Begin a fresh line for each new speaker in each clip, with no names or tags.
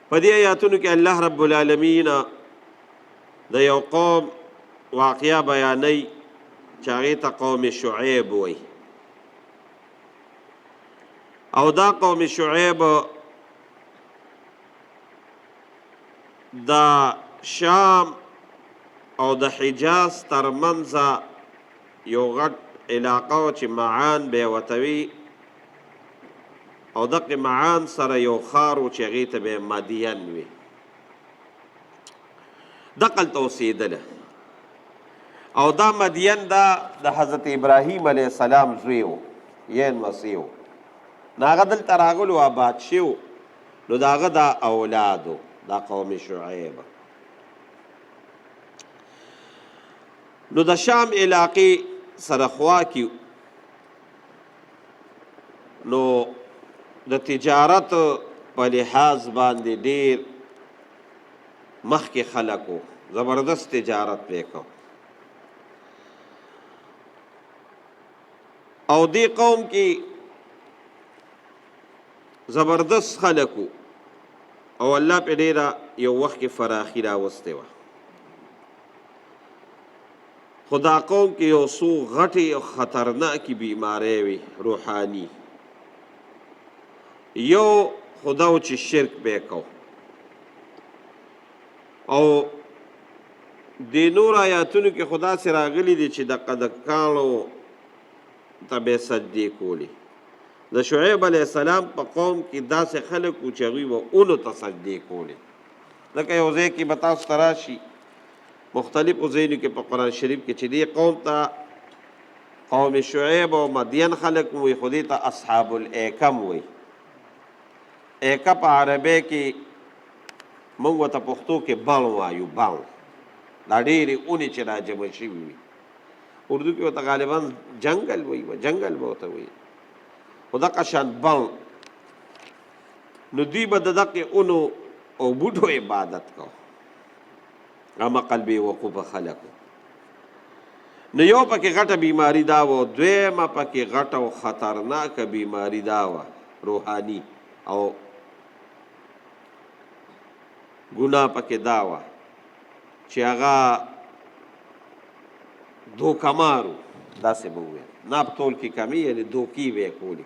په دې آیاتونو کې الله رب العالمین د یو قوم واقعا بیانوي چې هغې ته قوم شعیب وایي. او دا قوم شعیب د شام او د حجاز ترمنځ یو غټ علاقه چې معان به وتوي، او دغه معان سره یو ښار و چې هغې ته به مدین وي، دقلته اوسېدله. او دا مدین دا د حضرت ابراهیم علیه السلام زوی و، یې نمسی و. نو هغه دلته راغلو، آباد شوی، نو د هغه دا اولاد و، دا قوم شعیب. نو د شام علاقې سره خوا کې، نو د تجارت په لحاظ باندې ډیر مخکې خلکو زبردست تجارت پې کو. او دې قوم کې زبردست خلکو، او الله په ډیره یو وخت کې فراخي راوستې وه. خو دا قوم کې یو څو غټې او خطرناکې بیمارۍ وې روحاني. یو خو دا و چې شرک به یې کو، او دې نور آیاتونو کې خو داسې راغلي دي چې دقه د کاڼو ته به یې سجدې کولې. د شعیب علیه السلام په قوم کې داسې خلک وو چې هغوی به اونو ته سجدې کولې. ځکه یو ځای کې به تاسو ته راشي مختلفو ځایونو کې په قرآن شریف کې چې دې قوم ته قوم شعیب او مدین خلک وي، خو دې ته اصحاب الایکم وي. ایکه په عربی کې موږ ورته پښتو کې بڼ وایو، بڼ دا ډېرې اونې چې راجمع شوي وي. اردو کې ورته غالبا جنګل وایي، جنګل به ورته وایي، خو دغه شان بڼ. نو دوی به د دغې اونو او بوټو عبادت کو، هغه قلبې وقوفه خلکو. نو یو پکې غټه بیماری دا وه، دویمه پکې غټه او خطرناکه بیماری دا وه روحاني او ګناه پکې دا وه چې هغه دوکمارو، داسې به وویل ناپ تول کې کمی، یعنې دوکې به یې کولې.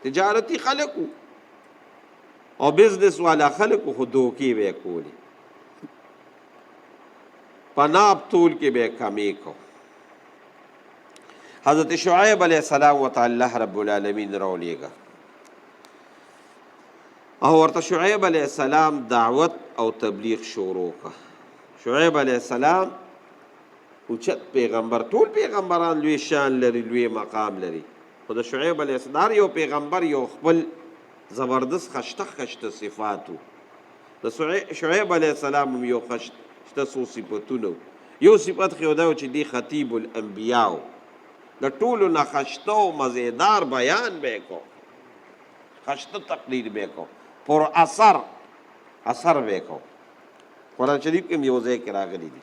تجارتي خلک وو او بزنس والا خلک وو، خو دوکې به یې کولې، په ناپ تول کې به کمی کو. حضرت شعیب علیه السلام ورته الله رب العالمین راولېږه، او ورته شعیب علیه السلام دعوت او تبلیغ شروع کړه. شعیب علیه السلام اوچت پیغمبر، ټول پیغمبران لوی شان لري، لوی مقام لري، خو د شعیب علیه السلام یو پیغمبر یو خپل زبردست خشته خشته صفاتو. د شعیب علیه السلام هم یو خشته څو صفتونه. یو صفت خو دا و چې دی خطیب الانبیاء، د ټولو نه خشته او مزیدار بیان به یې کو، خشته تقریر به یې کو، پر اثر اثر به یې کو. قرآن شریف کې هم یو ځای کې راغلي دي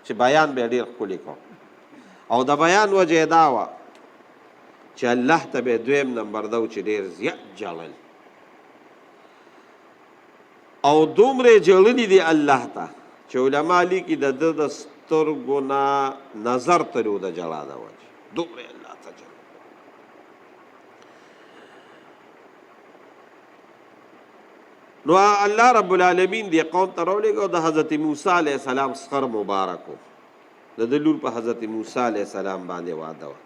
چې بیان به ډېر ښکلی کو، او د بیان وجه یې دا وه چې الله ته به دویم نمبر دا و چې ډېر زیات ژړل، او دومره یې ژړلي دي الله ته چې علما لیکي د ده د سترګو نه نظر تللی و د ژړا د وجې، دومره یې الله ته ژړل. نو الله رب العالمین دې قوم ته راولېږه، او د حضرت موسی علیه السلام سخر مبارک و، د ده لور په حضرت موسی علیه السلام باندې واده وه.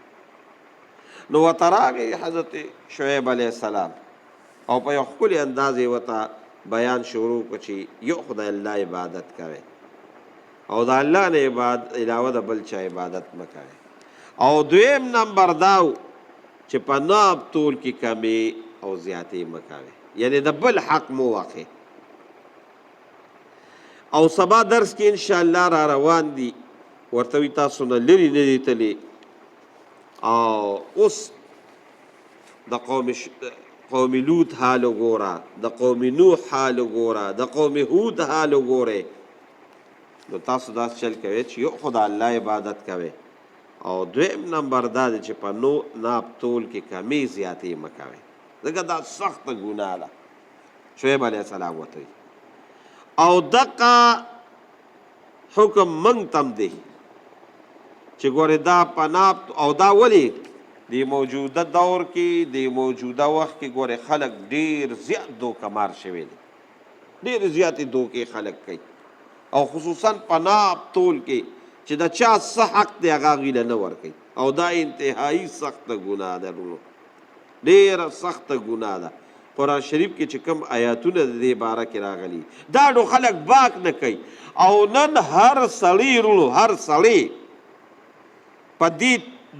نو ورته راغی حضرت شعیب علیه السلام، او په یو ښکلي انداز یې ورته بیان شروع کړ چې یو خدای الله عبادت کوي، او د الله نه عبادت علاوه د بل چا عبادت مه کوي. او دویم نمبر دا و چې په ناب تول کې کمې او زیاتې مه کوي، یعنې د بل حق مو واخې. او سبا درس کې انشاءالله را روان دي، ورته وي تاسو نه لرې نه دي تللي. او اوس د قوم لوط حال وګوره، د قوم نوح حال وګوره، د قوم هود حال وګوره. نو تاسو داسې چل کوئ چې یو خو د الله عبادت کوئ، او دویم نمبر دا دی چې په نو ناپ تول کې کمې زیاتې مه کوئ، ځکه دا سخته ګناه ده. شعیب علیه السلام ورته او دقه حکم منګ تم دی چې ګوره دا پناب او دا ولی دی موجوده دور کې دی موجوده وخت کې ګوره خلک ډیر زیات دوکه مار شوی دی، ډیر زیاتې دوکې خلک کوي، او خصوصا په ناب تول کې چې د چا څه حق دی هغه هغوی له نه ورکوي، او دا انتهایی سخته ګناه ده وروڼو، ډیره سخته ګناه ده. قرآن شریف کې چې کوم آیاتونه د دې باره کې راغلي دا نو خلک باک نه کوي. او نن هر سړی وروڼو، هر سړی په دې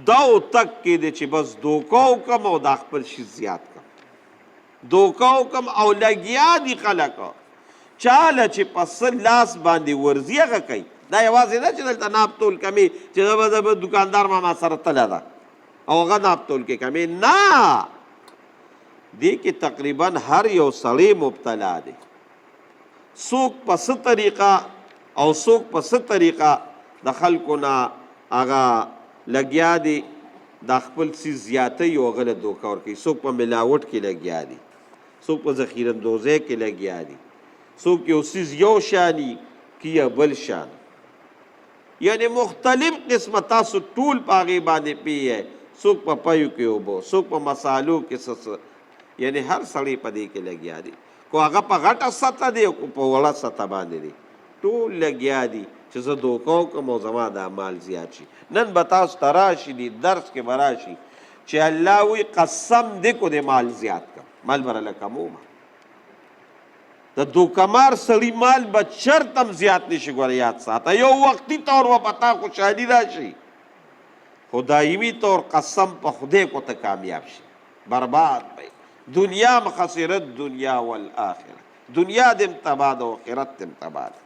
داو تک کې دی چې بس دوکه وکړم او دا خپل شي زیات کړم، دوکه وکړم، او لګیا دي خلک چاله چې په څه لاس باندې ورځي هغه کوي. دا یوازې نه چې دلته ناپ تول کمې چې دا به دکاندار ما سره تله ده او هغه ناپ تول کې کمې نه، دې کې تقریبا هر یو سړی مبتلا دی، څوک په څه طریقه او څوک په څه طریقه د خلکو نه هغه لګیا دی دا خپل څیز زیاتوي او هغه له دوکه ورکوي. څوک په ملاوټ کې لګیا دي، څوک په ذخیره اندوزۍ کې لګیا دي، څوک یو څیز یو شاني کیه بل شان، یعنی مختلف قسمه تاسو ټول په هغې باندې پوه یئ. څوک په پیو کې اوبه، څوک په مسالو کې څه څه، یعنی هر سړی په دې کې لګیا دی، کو هغه په غټه سطح دی او کو په وړه سطح باندې دی، ټول لګیا دي چې زه دوکه وکړم او زما دا مال زیات شي. نن به تاسو ته راشي دې درس کې به راشي چې الله وایي قسم دې کو دې مال زیات کړم، مال به راله کمومه. د دوکمار سړي مال به چرته هم زیات نشي. ګوره یاد ساته، یو وقتي طور به په تا خوشحالي راشي، خو دایمي طور قسم په خدای کو ته کامیاب شي، برباد به دنیا هم خسرت دنیا والآخرة، دنیا دې هم تباه ده او آخرت دې هم تباه ده.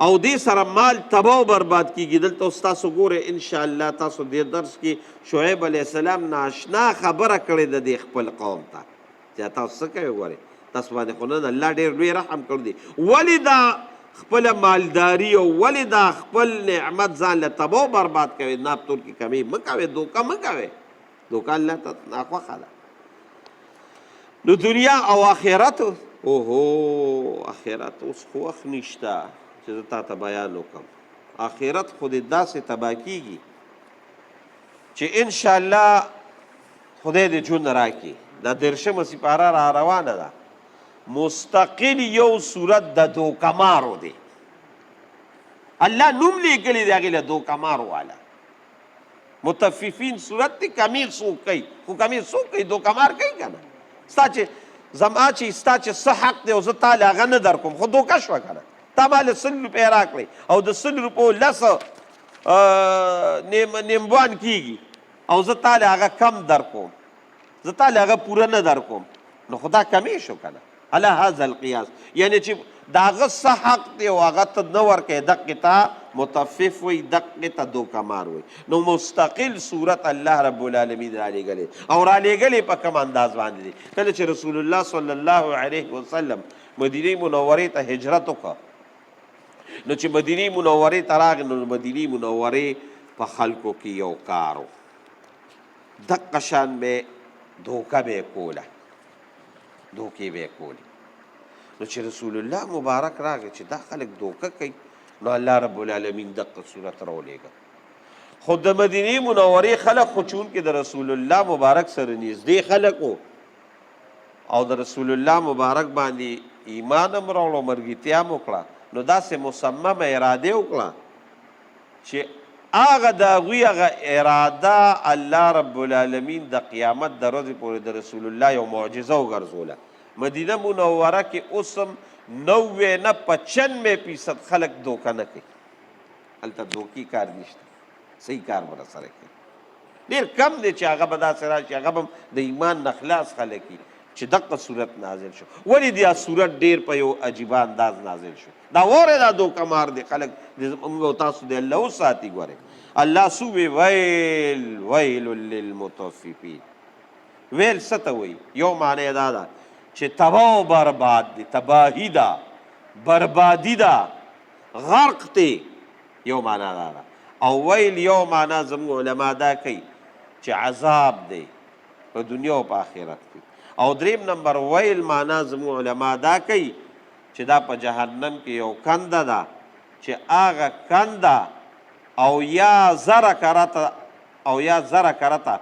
او دې سره مال تباه او برباد کیږي. دلته اوس تاسو ګورئ ان شاء الله تاسو دې درس کې شعیب علیه السلام ناشنا خبره کړې ده دې خپل قوم ته چې تاسو څه کوئ. ګورئ تاسو باندې خو نن الله ډېر لوی رحم کړی دی، ولې دا خپله مالداري او ولې دا خپل نعمت ځان له تباه او برباد کوئ؟ ناپ تول کې کمی مه کوئ، دوکه مه کوئ، دوکه الله ته ناخوښه ده. نو دنیا او آخرت، اوهو آخرت اوس خو وخت نشته چې زه تا ته بیان وکړم. آخرت خو دې داسې تباه کیږي چې انشاءالله خدای دې ژوند راکړي. دا دېرشمه سپاره را روانه ده، مستقل یو صورت د دوکمارو دی، الله نوم لیکلی دی هغې له دوکمارو والا. متففین صورت دی، کمی څوک کوي، خو کمی څوک کوي؟ دوکمار کوي که نه؟ ستا چې زما چې ستا چې څه حق دی او زه تا له هغه نه در کوم، خو دوکه شوه که نه؟ تا ما له 100 روپۍ راکړې او د 100 روپو لس نیمبوان کیږي او زه تا له هغه کم در کوم، زه تا له هغه پوره نه در کوم، نو خو دا کمی شو که نه؟ علی هذا القیاس، یعنی چې د هغه څه حق دی او هغه ته نه ورکوې، دقې ته متفف وایي، دقې ته دوکمار وایي. نو مستقل صورت الله رب العالمین رالیږلی او رالیږلی په کوم انداز باندې دی. کله چې رسول الله صلی الله علیه وسلم مدینې منورې ته هجرت وکړ، نو چې مدینې منورې ته راغی، نو مدینې منورې په خلکو کې یو کار و، دقه شان به دوکه به یې کوله، دوکې به یې کولې. نو چې رسول الله مبارک راغی چې دا خلک دوکه کوي، نو الله رب العالمین دقه صورت راولېږه. خو د مدینې منورې خلک خو چونکې د رسول الله مبارک سره نږدې خلک وو او د رسول الله مبارک باندې ایمان هم راوړو، مرګتیا هم وکړه، نو داسې مصممه اراده وکړه چې هغه د هغوی هغه اراده الله رب العالمین د قیامت د ورځې پورې د رسول الله یو معجزه وګرځوله. مدینه منوره کې اوس هم 90 نه 95% خلک دوکه نه کوي، هلته دوکې کار نشته، صحیح کار به سره کوي. ډېر کم دی چې هغه به داسې راشي، هغه به هم د ایمان نه خلاص خلک وي چې دقه صورت نازل شو. ولې دا صورت ډېر په یو عجیبه انداز نازل شو؟ دا وره دا دوکه مار دی خلک موږ او تاسو دی الله وساتي. ګورئ الله څه وویل؟ ویل ویل للمطففین. ویل څه ته وایي؟ یو معنی دا ده چې تباه او برباد دی، تباهي ده، بربادي ده، غرق دی، یو معنا دا ده. او ویل یو معنا زموږ علما دا کوي چې عذاب دی په دنیا او په آخرت کې. او دریم نمبر ویل معنا زموږ علما دا کوي چې دا په جهنم کې یو کنده ده چې هغه کنده او یا زره کرته او یا زره کرته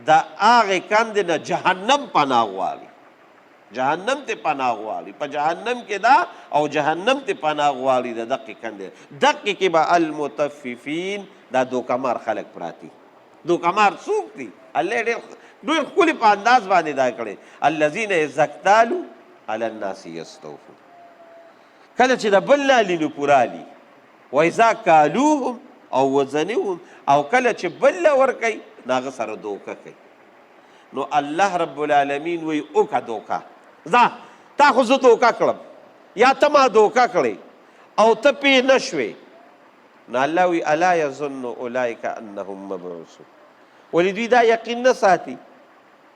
د هغې کندې نه جهنم پناه غواړي، جهنم ته پناه غواړي، په جهنم کې دا او جهنم ته پناه غواړي د دقې کندې، دقې کې به المطففین دا دوکمار خلک پراتی. دوکمار څوک دي؟ الله ډېر ډېر ښکلي په انداز باندې دا کړی، الذین اذا اکتالوا علی الناس یستوفون، کله چې د بل نه علي نو پوره علي، واذا کالوهم او وزنوهم، او کله چې بل له ورکوي نو هغه سره دوکه کوي. نو الله رب العالمین وایي وکړه دوکه، ځه تا خو زه دوکه کړم یا ته ما دوکه کړې او ته پې نه شوې، نو الله وایي الا یظن اولئک انهم مبعوثون، ولې دوی دا یقین نه ساتي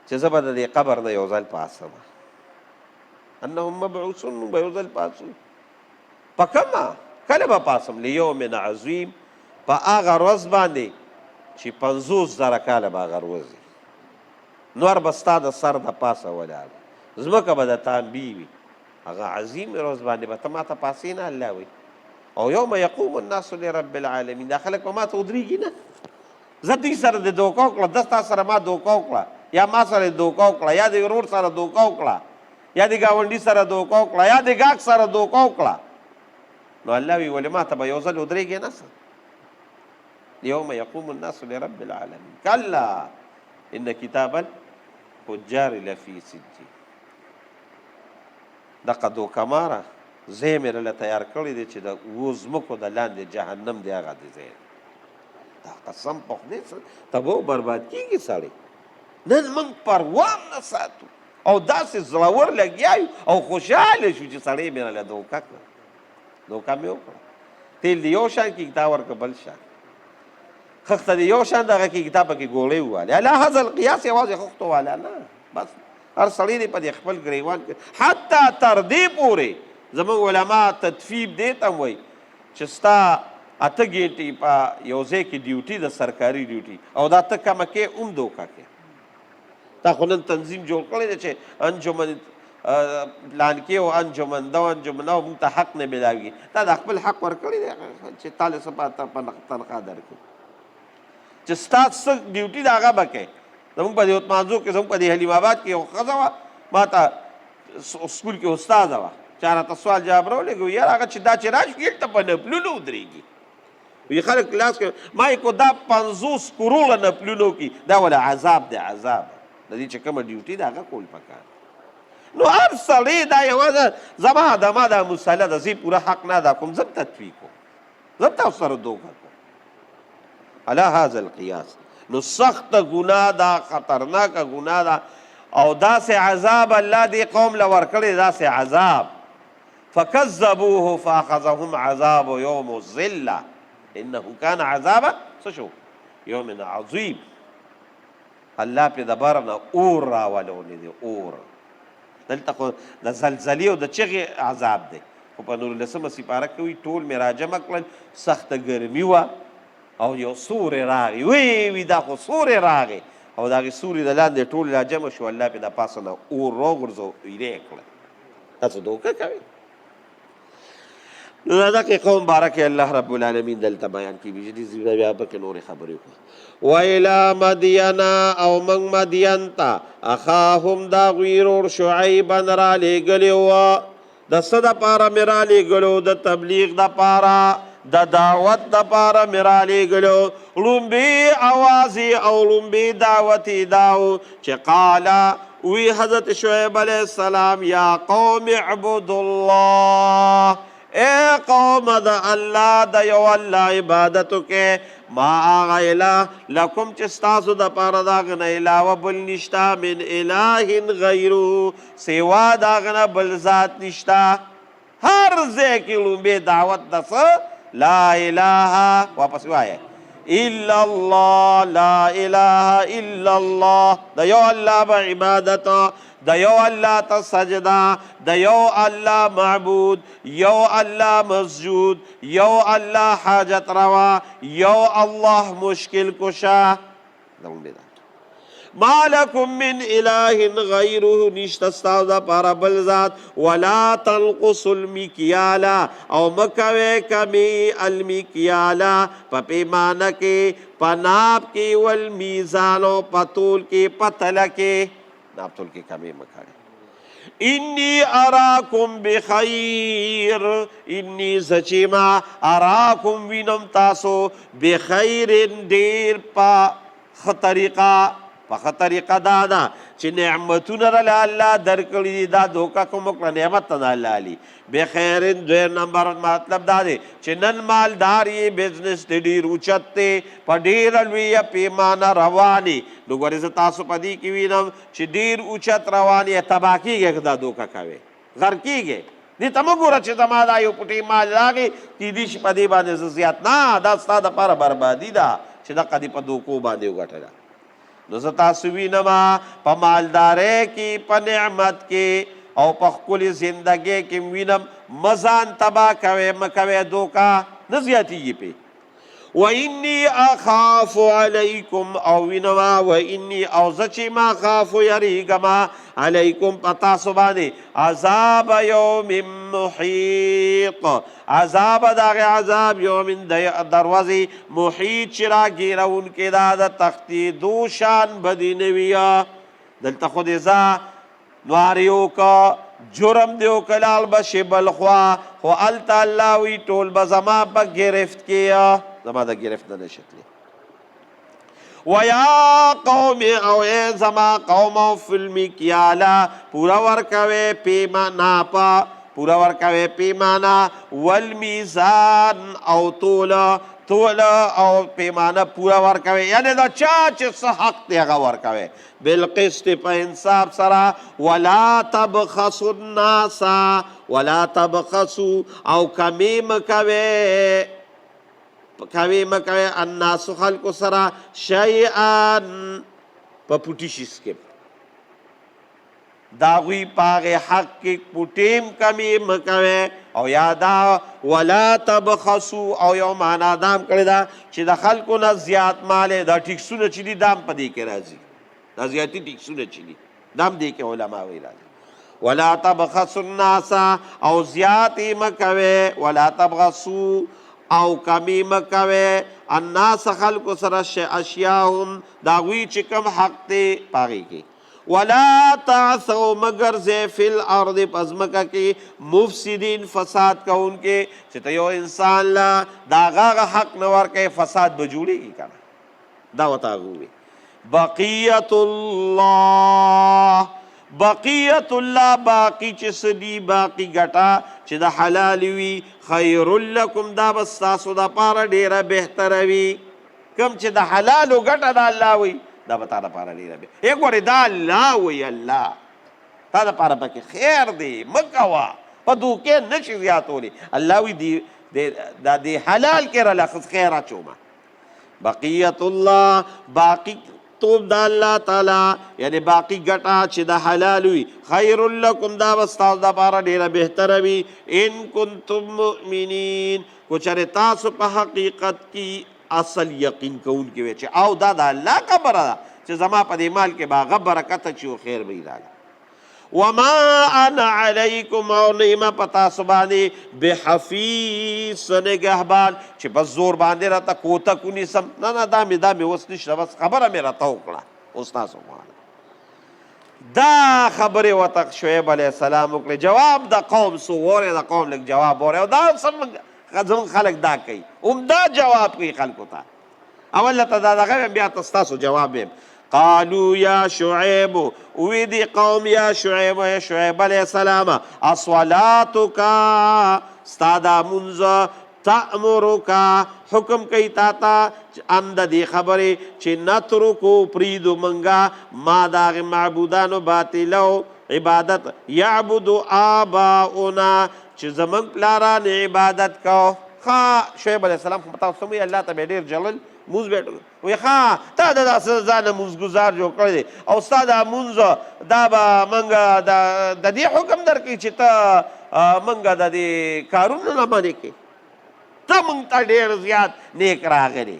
چې زه به د دې قبر نه یو ځل پاڅم. انهم مبعوثون، موږ به یو ځل پاڅو. په کومه کله به پاڅم؟ لیوم عظیم، په هغه ورځ باندې چې 50,000 کاله به هغه ورځ وي، نور به ستا د سر د پاسه ولاړ، ځمکه به د تانبې وي، هغه عظیم ورځ باندې به ته ماته پاسې نه. الله وایي او یوم یقوم الناس لرب العالمین، دا خلک به ماته ودرېږي نه. زه دوی سره د دوکه وکړه، ده ستا سره ما دوکه وکړه، یا ما سره یې دوکه وکړه، یا د ورور سره دوکه وکړه، یا د ګاونډي سره دوکه وکړه، یا د ګاک سره دوکه وکړه، نو الله وی ولې ما ته به یو ځل ودرېږې نه څه؟ یوم یقوم الناس لرب العالمین کلا ان کتاب الفجار لفی سجین. دغه دوکه ماره ځای مې راله تیار کړی دی چې د اوو ځمکو د لاندې جهنم دی، هغه دی ځای. دا قسم په خدای تباه او برباد کېږي سړی. نن موږ پروا هم نه ساتو او داسې زړور لګیا یو او خوشحاله شو چې سړی مې راله دوکه کړه، دوکه مې وکړه. تیل دې یو شان کېږي، تا ورکړه بل شان، خښته دې یو شان دغه کېږي، تا پکې ګوړۍ ووالې. علی هذا القیاس یوازې خښتو والا نه، بس هر سړی دې په دې خپل ګریوان کې، حتی تر دې پورې زموږ علما تطفیف دې ته هم وایي چې ستا 8 ګنټې په یو ځای کې ډیوټي ده، سرکاري ډیوټي، او دا ته کمه کې هم دوکه کې. تا خو نن تنظیم جوړ کړی دی چې انجمن پلان کې او انجمن دا انجمن او موږ ته حق نه ملاوي، تا د خپل حق ورکړی دی چې تا له څه تنخوا درکړي، چې ستا څه ډیوټي ده هغه به کوې. زموږ په دې اتمانزو کې، زموږ په دې حلیم آباد کې یو ښځه وه، ما ته سکول کې استاده وه، چا راته سوال جواب راولېږه، یاره هغه چې دا چې راشي دلته په نپلونو ودرېږي، وی خلک کلاس کې ما یې کو دا 50 کروړه نپلونو کې دا ولا عذاب دی، عذاب د دې چې کومه ډیوټي ده هغه کول پکار. نو هر سړی دا یوازې زما د ما دا مسله ده، زه پوره حق نه ادا کوم، زه هم تطبیق کوم، زه هم تاسو سره دوکه کوم. علی هذا القیاس نو سخت ګناه ده، خطرناکه ګناه ده، او داسې عذاب الله دې قوم له ورکړی، داسې عذاب فکذبوه فاخذهم عذاب یوم الظله انه کان عذاب څه شو یوم عظیم. الله پې د بره نه اور راولولی دی، اور دلته خو د زلزلې او د چغې عذاب دی، خو په 19مه سپاره کې وایي ټول مې راجمع کړل، سخته ګرمي وه او یو سوری راغی، وی وی دا خو سوری راغی، او د هغې سوري د لاندې ټول راجمع شو، الله پې د پاسه نه اور راوغورځو، ایره یې کړل. تاسو دوکه کوئ. نو دا دغه قوم بارک الله رب العالمین دلته بیان کړي چې دې بیا پکې نورې خبرې وکړو. وإلى مدین او موږ مدین ته اخاهم د هغوی ورور شعیبا رالیږلی و. د څه دپاره مې رالیږلو؟ د تبلیغ دپاره، د دعوت دپاره مې رالیږلو. ړومبی اواز او ړومبی دعوت یې دا و چې قال وی حضرت شعیب علیه السلام یا قوم اعبدوا الله، اے قوم د الله د یو الله عبادت وکړئ، ما هغه اله لکم چې ستاسو دپاره د هغه نه علاوه بل نشته، من اله غیره، سوا د هغه نه بل ذات نشته. هر ځای کې ړومبی دعوت د څه؟ لا اله، واپس وایه، الا الله، لا اله الا الله، د یو الله به عبادت، د یو الله ته سجده، د یو الله معبود، یو الله مسجود، یو الله حاجت روا، یو الله مشکل کشا. دا ومبه ده. ما لکم من اله غیره، نشته ستاسو دپاره بل ذات. ولا تنقصوا المکیال، او مه کوئ کمی المکیال په پیمانه کې، په ناب کې، والمیزان او په تول کې، په تله کې، ناب تول کې کمی مه کوئ. انی اراکم بخیر، انی زچیما، اراکم وینم تاسو، بخیر ډیر په ښه طریقه. په ښه طریقه دا ده چې نعمتونه راله الله درکړي دي، دا دوکه کوم وکړه، نعمت ته نه الله علی بخیر. دویم نمبر مطلب دا دی چې نن مالدار یې، بزنس دې ډېر اوچت دی، په ډېره لویه پیمانه روان یې، نو ګورې زه تاسو په دې کې وینم چې ډېر اوچت روان یې، تباه کېږی که دا دوکه کوې، غرق کېږی. دې ته مه ګوره چې زما دا یو پټی مال راغی، کېدی شي په دې باندې زه زیات نه، دا ستا دپاره بربادي ده چې دقه دې په دوکو باندې وګټله. نو زه تاسو وینم په مالدارۍ کې، په نعمت کې او په ښکلې زندګۍ کې وینم، مه ځان تباه کوئ، مه کوئ دوکه، نه زیاتېږي پې. وانی اخاف علیکم، او وینما وانی، او زه چې ما خاف یریږم، علیکم په تاسو باندې، عذاب یوم محیط، عذاب دغه عذاب یوم دروازې محیط چې راګیرونکې ده، د تښتېدو شان به دې نه وي. دلته خو دې ځه نوار یې وکړه، جرم دې وکړه، لاړ به شې بل خوا، خو هلته الله وایي ټول به زما په ګرفت کې، زما د ګرفت نه نشي تللی. ویا قوم، او ای زما قوم، فی المکیال، پورا ورکوي پیمانه، په پورا ورکوي پیمانه، والمیزان او تول، تول او پیمانه پورا ورکوي، یعنی دا چا چې څه حق دی هغه ورکوي، بالقسط په انصاف سره. ولا تبخسوا الناس، ولا تبخسوا او کمی مکوي، کوي مکوي، الناس خلکو سره، شیئا په پوټي شیز کې، د هغوی په هغې حق کې پوټیم کمی مه کوئ. او یا دا ولا تبخسو، او یو معنا دا هم کړې ده چې د خلکو نه زیات مال، دا ټیکسونه چې دي دا هم په دې کې راځي، دا زیاتي ټیکسونه چې دي دا هم دې کې علما وایي راځي. ولا تبخسوا الناس او زیاتې مه کوئ، ولا تبخسو او کمی مه کوئ، الناس خلکو سره، اشیاهم د هغوی چې کوم حق دی په هغې کې. ولا تعثوا مګرځئ، فی الارض په ځمکه کې، مفسدین فساد کوونکې. چې ته یو انسان له د هغه هغه حق نه ورکوې، فساد به جوړېږي که نه؟ دا ورته هغه وویل. بقیت الله، بقیت الله باقی چې څه دي، باقی ګټه چې د حلال وي، خیر لکم دا به ستاسو دپاره ډېره بهتره وي. کوم چې د حلالو ګټه ده، الله وایي دا به تا دپاره ډېره به ای ګورې، دا الله وایي، الله تا دپاره پکې خیر دی، مه کوه په دوکې نه شي زیاتولی. الله وایي دی دا دی حلال کې راله خیر اچومه. بقیت الله باقی توب د الله تعالی، یعنی باقی ګټه چې د حلال وي، خیر لکم دا به ستاسو دپاره ډېره بهتره وي، ان کنتم مؤمنین که چېرې تاسو په حقیقت کې اصل یقین کوونکي وي چې او دا د الله خبره ده چې زما په دې مال کې به هغه برکت اچي او خیر به یې راله. وما انا علیکم او نه یم په تاسو باندې بحفیظ نګهبان چې په زور باندې راته کوتک ونیسم. نه نه، دا مې اوس نشته، بس خبره مې راته وکړه. اوس تاسو غواړم دا خبرې ورته شعیب علیه السلام وکړې. جواب د قوم سو، وره د قوم لږ جواب وره، او دا زموږ خلک دا کوي، همدا جواب کوي خلکو ته. اول ته دا دغه بیا ته ستاسو جواب ویم. قالو یا شعیب، وی دی قوم، یا شعیب، یا شعیب علیه السلام، اصلاتک ستا دا مونځ، تأمرک حکم کوي تا ته، ان د دې خبرې چې نترکو پریدو منګه، ما د هغې معبودانو باطلو عبادت، یعبد آباؤنا چې زمونږ پلاران عبادت کو. ښه شعیب علیه السلام خو تاسو ته الله ته به ډېر ژړل، مونځ به وی ښه تا د داسې ځانه مونځ ګزار جوړ کړی دی، او ستا دا مونځ دا به مونږ د دې حکم درکوي چې ته مونږ د دې کارونو نه منې کړې، ته مونږ ته ډېر زیات نیک راغلی.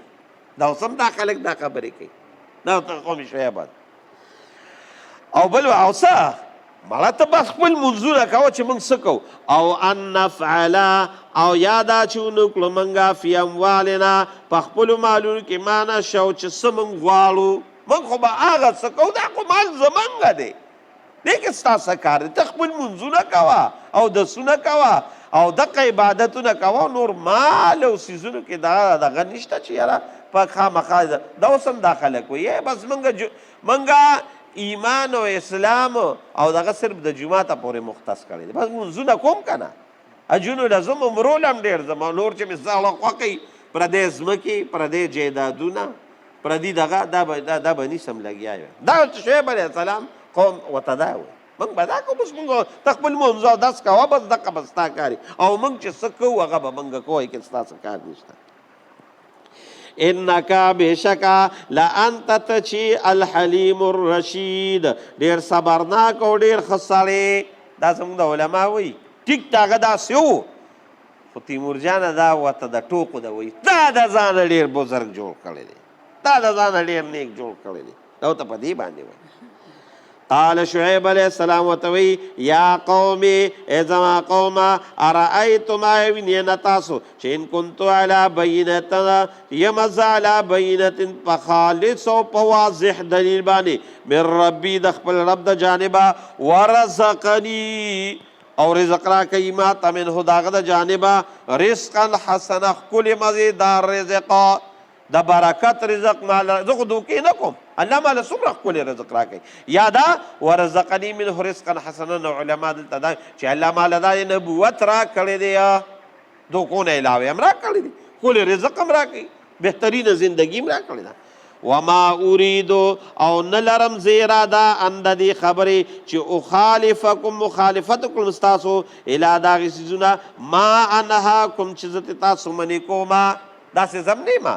دا اوس هم دا خلک دا خبرې کوي، دا قوم شعیب. او بل او څه مړه ته بس خپل منځونه کوه چې موږ څه کوو. او ان نفعل، او یا دا چې ونه کړو موږ فی اموالنا په خپلو مالونو کې ما نشو چې څه موږ غواړو، موږ خو به هغه څه کوو، دا خو مال زمونږ دی، دې کې ستا څه کار دی؟ ته خپل منځونه کوه او دسونه کوه او دقه عبادتونه کوه، نور مال او څیزونو کې دا دغه نشته چې یاره په خامخا دا اوس هم دا خلک وایي بس موږ ایمان او اسلام او دغه صرف د جوماته پورې مختص کړی دی، بس لمونځونه کوم که نه، حجونو له ځم، عمرو له هم ډېر ځم، او نور چې مې زړه خوښوي پردی ځمکې، پردی جایدادونه، پردي دغه دا به نیسم لګیا یم. دا چې شعیب علیه السلام قوم ورته دا وایي موږ به دا کوو، بس موږ ته خپل لمونځ او اودس کوه، بس دغه به ستا کار او موږ چې څه کوو هغه به موږ کوو، کې ستا څه کار نشته. انک بشکا لانت تچی الحلیم الرشید، ډیر صبرناک او ډیر ښه سړی. دا زموږ د علما وایي ټیک ته هغه داسې و، خو تیمور جانه دا ورته د ټوکو د وایي دا د ځانه ډیر بزرګ جوړ کړی دی، دا د ځانه ډیر نیک جوړ کړی دی، دا ورته په دې باندې وایي. قال شعیب علیہ السلام وتوی یا قومی ای زما قومه ارأیتم ویني نه تاسو چې ان کنتو علی بینت یم ز علی بینت په خالص او په واضح دلیل باندې من ربی د خپل رب د جانبه ورزقنی او رزق را کوي ما ته منه داغه د جانبه رزقا حسنا ښکلې مزیدار رزق د برکت رزق مال زه خو دوکې نه کوم، الله مال څومره ښکلی رزق راکوي. یا دا ورزقني منه رزقا حسنا، نو علما دلته دا چې الله مال دا نبوت را کړی دی، دوکو نه علاوه هم را کړی دی، ښکلی رزق هم راکوي، بهترینه زندګي هم را کړې ده. وما اريد او نلرم زه اراده ان د دې خبرې چې اخالفکم مخالفت کړم ستاسو الی دغه څیزونه ما انهاکم چې زه تاسو منې کوم، داسې زم نه یم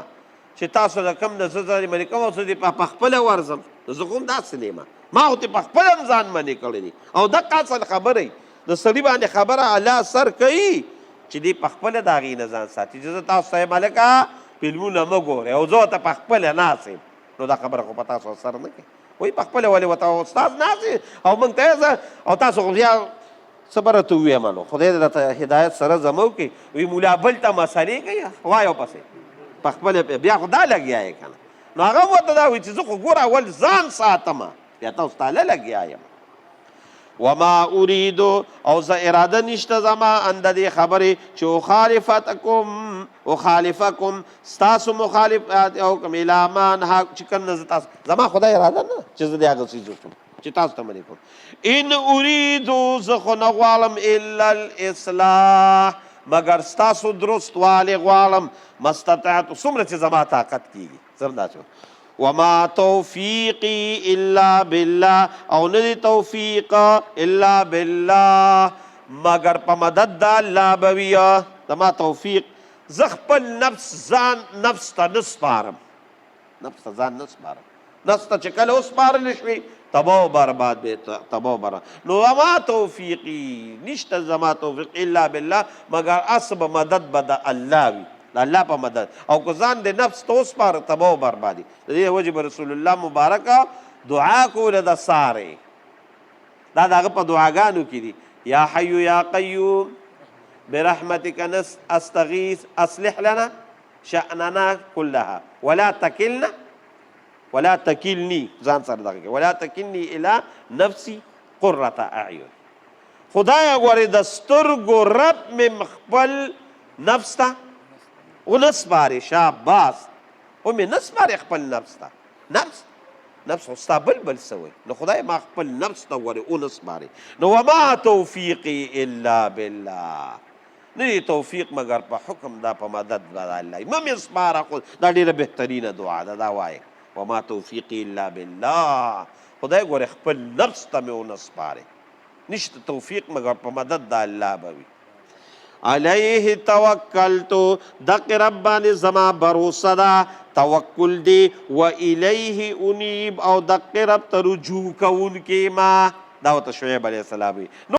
چې تاسو د کوم نه زه ځان منې کوم او زه دې په خپله ورځم، زه خو هم داسې نه یم، ما خو ترې په خپله هم ځان منې کړی دی. او دقه اصل خبره د سړي باندې خبره الله اثر کوي چې دی په خپله د هغې نه ځان ساتي چې زه تاسو ته یم هلکه فلمونه مه ګورئ او زه ورته په خپله ناست یم، نو دا خبره خو په تاسو اثر نه کوي. وایي په خپله ولې ورته استاد ناست او موږ ته او تاسو خو بیا څه به راته ووایم، نو خدای دې راته هدایت سره زما وکړي. وایي مولا بل ته مسئلې کوي وایه پسې په خپله بیا خو دا لګیا یې که نه، نو هغه هم ورته دا وایي چې زه خو ګوره اول ځان ساتم بیا تاسو ته هله لګیا یم. وما اريد او زه اراده نشته زما ان د دې خبرې چې اخالفتکم اخالفکم ستاسو مخالف او کوم الی ما انها چې کوم نه زه تاسو زما خدای اراده نه چې زه دې هغه څیز وکړم چې تاسو ته منې کوم. ان اريد زه خو نه غواړم الا الاصلاح مګر ستاسو درستوالی غواړم، ما استطعت څومره چې زما طاقت کېږي زه هم داسې. وما توفیقی الا بالله او نه دی توفیق الا بالله مګر په مدد د الله به وي زما توفیق. زه خپل نفس ځان نفس ته نه سپارم، نفس ته ځان نه سپارم، نفس ته چې کله وسپارل شوې تباه و برباد به تباه و برباد. نو وما توفیقی نشته زما توفیق الا بالله مګر اس به مدد به د الله وي، د الله په مدد. او که ځان د نفس ته وسپاره تباه و بربادي. د دې وجې به رسول الله مبارکه دعا کوله د سارې، دا د هغه په دعاګانو کې دي، یا حی یا قیوم برحمتک استغیث اصلح لنا شأننا كلها ولا تکلنا ولا تکلنی، ځان سره دغه کې ولا تکلنی الی نفسی قرة اعین. خدای غورې د سترګو رب مې خپل نفس ته ونه سپارې، شاباس ومې نه سپارې خپل نفس ته. نفس نفس خو ستا بل بل څه وایي، نو خدای ما خپل نفس ته غورې ونه سپارې. نو وما توفیقي الا بالله، نه دی توفیق مګر په حکم دا په مدد به د الله مه مې سپاره. خو دا ډېره بهترینه دعا ده، دا وایې وما توفیقي الا بالله، خدای ګورې خپل نفس ته مې ونه سپارې، نشته توفیق مګر په مدد د الله به وي. علیه توکلت، دق رب باندې زما بروسه ده، توکل دی. و الیه انیب، او دق رب ته رجوع کوونکی ما. دا ورته شعیب علیه السلام وي.